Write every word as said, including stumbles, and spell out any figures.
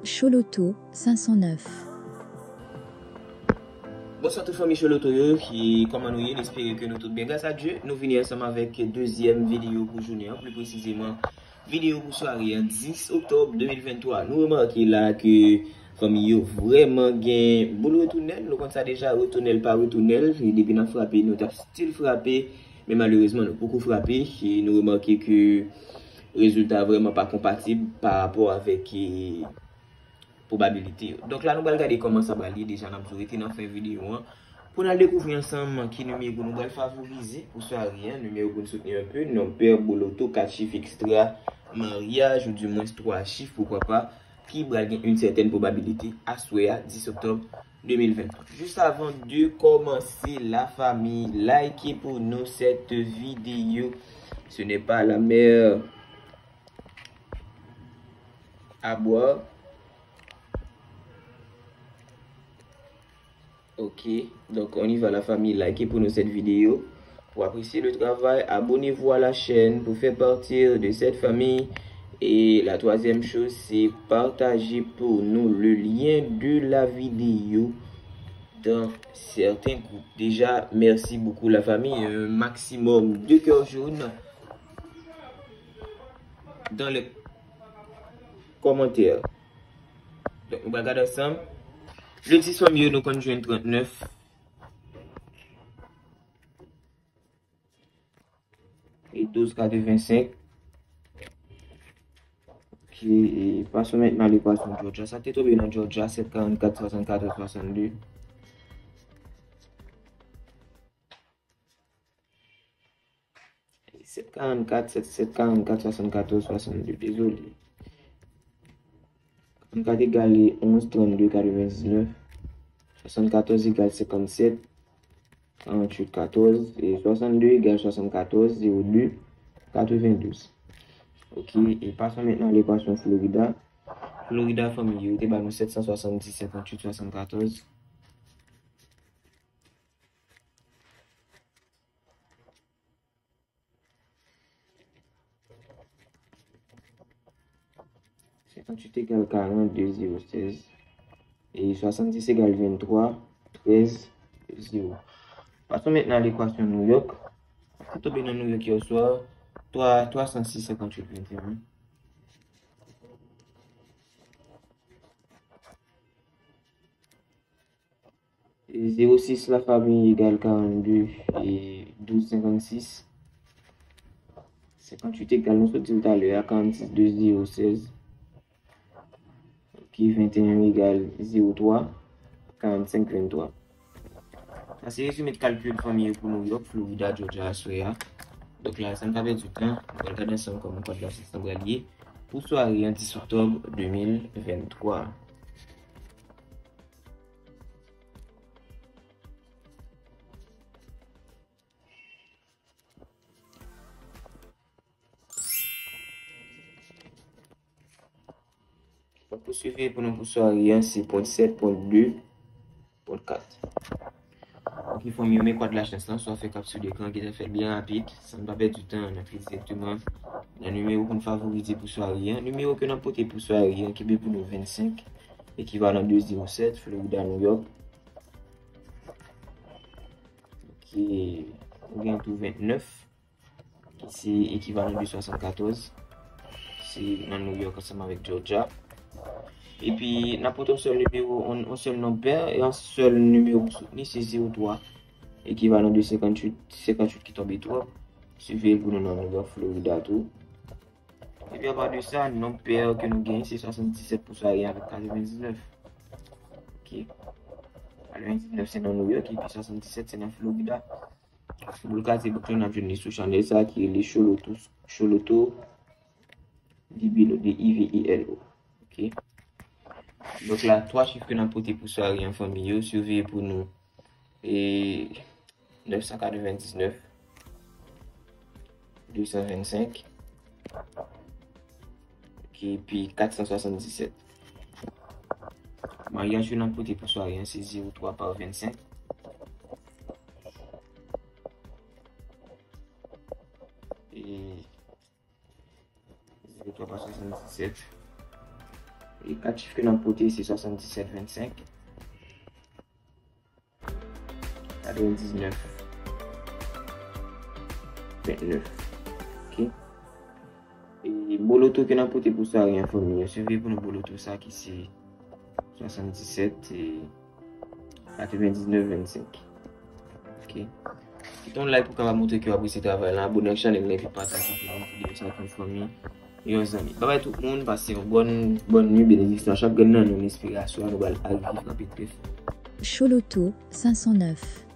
Choloto cinq cent neuf. Bonswa tout fanmi Choloto yo, e kòman nou ye? M espere ke nou tout byen. Gras a Dye, nou vini ansanm avèk dezyèm videyo pou jounen an, pli presizeman videyo pou sware an dis oktòb de mil venntwa. Nou remake la ke fanmi yo vrèman gen boul retounèl, nou konn sa deja, retounèl pa retounèl, e depi n ap frape, nou t ap still frape, men malerezman nou poko frape, e nou remake ke rezilta vrèman pa konpatib pa rapò avèk, e, pwobabilite yo. Donk la nou pral gade kòman sa pral ye, deja n ap di w rete nan fen videyo an pou n al dekouvri ansanm ki nimewo nou pral favorize pou sware an, nimewo pou n soutni anpe, nonpè, boloto, kat chif ekstra, maryaj, ou dimwens twa chif, poukwa pa, ki pral gen yon sètèn pwobabilite aswè a, dis oktòb de mil venntwa. Jis avan de kòmanse, la fami, like pou nou cette vidéo. Ce n'est pas la mer à boire. Ok, donc on y va la famille, likez pour nous cette vidéo. Pour apprécier le travail, abonnez-vous à la chaîne pour faire partie de cette famille. Et la troisième chose, c'est partager pour nous le lien de la vidéo dans certains groupes. Déjà, merci beaucoup la famille. Un maximum de cœurs jaunes dans les commentaires. Donk, nou pral gade ansanm. Le dis fanmi yo, nou konn jwenn trannèf e douz katrevensenk. Ok, e passons maintenant à l'équation Georgia. Sa te tonbe nan Georgia, sèt karannkat, swasannkatòz, swasannde. Sèt karannkat, sèt, sèt karannkat, swasannkatòz, swasannde, dezole. Karannkat egal onz, trannde, katrevendiznèf. Swasannkatòz egal senkannsèt, karanntuit, katòz. E swasannde egal swasannkatòz, zewo de, katrevendouz. Ok, e passons maintenant à l'équation Florida. Florida, fanmi yo, te ba nou sèt san swasanndis, senkantuit, swasannkatòz. Senkantuit egal karannde, zewo sèz. E swasanndis egal venntwa, trèz, zewo. Passons maintenant à l'équation New York. Sa tonbe nan New York yè swa, twa, twa san sis, senkantuit, venteyen. E zewo sis la fami egal karannde e douz senkannsis. Senkantuit egal, nou sot di l talè a, karannsis de zewo sèz. Ok, venteyen egal zewo twa, karannsenk venntwa. Sa se rezime kalkil fanmi yo pou New York, Florida, Georgia aswè a. Donk la, san n pa pèdi tan, nou pral gade ansanm kòman kòd la se sanble ye pou sware an dis oktòb de mil venntwa. Donk pou swivi pou nou pou sware an se pwen sèt, pwen de, pwen kat. Ok fanmi yo, men kòd lachans lan, swa fè kapti dekran ki ta fèt byen rapid, san n pa pèdi tan, n ap direkteman nan nimewo pou n favorize pou sware an. Nimewo ke n ap pote pou sware an, kenbe pou nou vennsenk, ekivalan de zewo sèt, Florida, New York. Ok, nou gen tou ventnèf, ki se ekivalan de swasannkatòz. Se nan New York ansanm avèk Georgia. Epi, n ap pote yon sèl nimewo, yon, yon sèl nonb pè, e yon sèl nimewo pou soutni, se zewo twa. Ekivalan de senkantuit, senkantuit ki tonbe twòp. Swivi pou nou nan New York, Florida tou. Epi apa de sa, nonb pè ke nou genyen se swasanndisèt pou sware an avèk katrevendiznèf. Ok. Katrevendiznèf se nan New York epi swasanndisèt se nan Florida. Boul kaze bouk yo n ap jwenn li sou chanèl sa ki rele Choloto, Choloto, D B L O, D I V E L O. Ok. Donk la, twa chif ke n ap pote pou sware an fanmi yo, swivi pou nou. E nèf san katrevendiznèf, de san vennsenk, epi kat san swasanndisèt. Maryaj yo n ap pote pou sware an se zewo twa pa vennsenk. E zewo twa pa swasanndisèt. E kat chif ke n ap pote se swasanndiset vennsenk, katrevendiznèf vennèf. Ok. E boloto ke n ap pote pou sware an fanmi, se vle pou nou boloto sa ki se swasanndiset e katrevendiznèf vennsenk. Ok. Kite yon like pou kapab montre ke w apresye travay la. Abone ak chanèl la epi pataje videyo sa ak yon fanmi, yon zanmi. Babay tout moun, pase yon bòn, bòn nwi, benediksyon a chak grenn nan nou, enspirasyon a nou pral al viv kanpe trè fò. Chouloutou, senk san nèf.